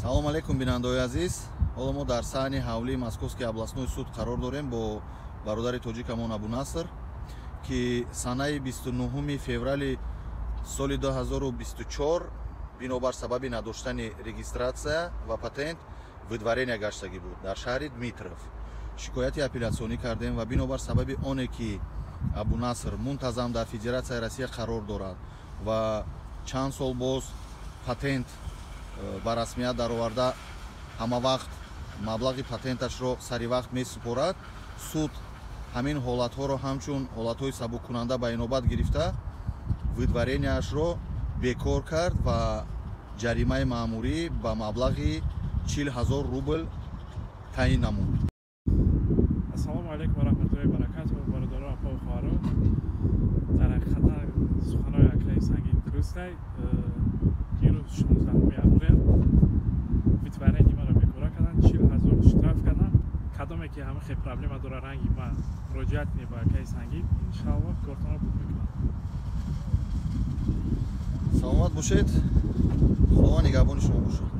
Салом алейкум, бинандаои азиз. Ҳоло мо дар саҳни ҳавлии Московский областной суд қарор дорем бо бародари тоҷикамон Абунаср, ки санаи 29 феврали соли 2024 бинобар сабаби надоштани регистрация ва патент выдворения гаштагӣ буд дар шаҳри Дмитров. Шикояти апелляционӣ кардем ва бинобар сабаби оне ки Абунаср мунтазам дар Федератсияи Россия қарор дорад ва чанд сол боз патент ба расмият дароварда, ҳама вақт маблағи патенташро сари вақт месупорад, суд ҳамин ҳолатҳоро ҳамчун ҳолатҳои сабуккунанда ба инобат гирифта, выдворенияшро бекор кард ва ҷаримаи маъмурӣ ба маблағи 40 000 рубл таъин намуд. Ассалому алайкум ва раҳматуллоҳи баракатуҳ, бародаро, апа, хоҳаро. Дар ҳақиқатан суханои акаи Сангин дурустай. Дирӯз, 16 апрел, выдворение маро бекора кардан, 40 000 штраф кардан. Кадоме ки ҳама хел проблема дора, ранги ма, муроҷиат кунед ба акаи Сангин, иншааллоҳ кортонро буд мекунам. Саломат бошед, Худованд нигаҳбони шумо бошад.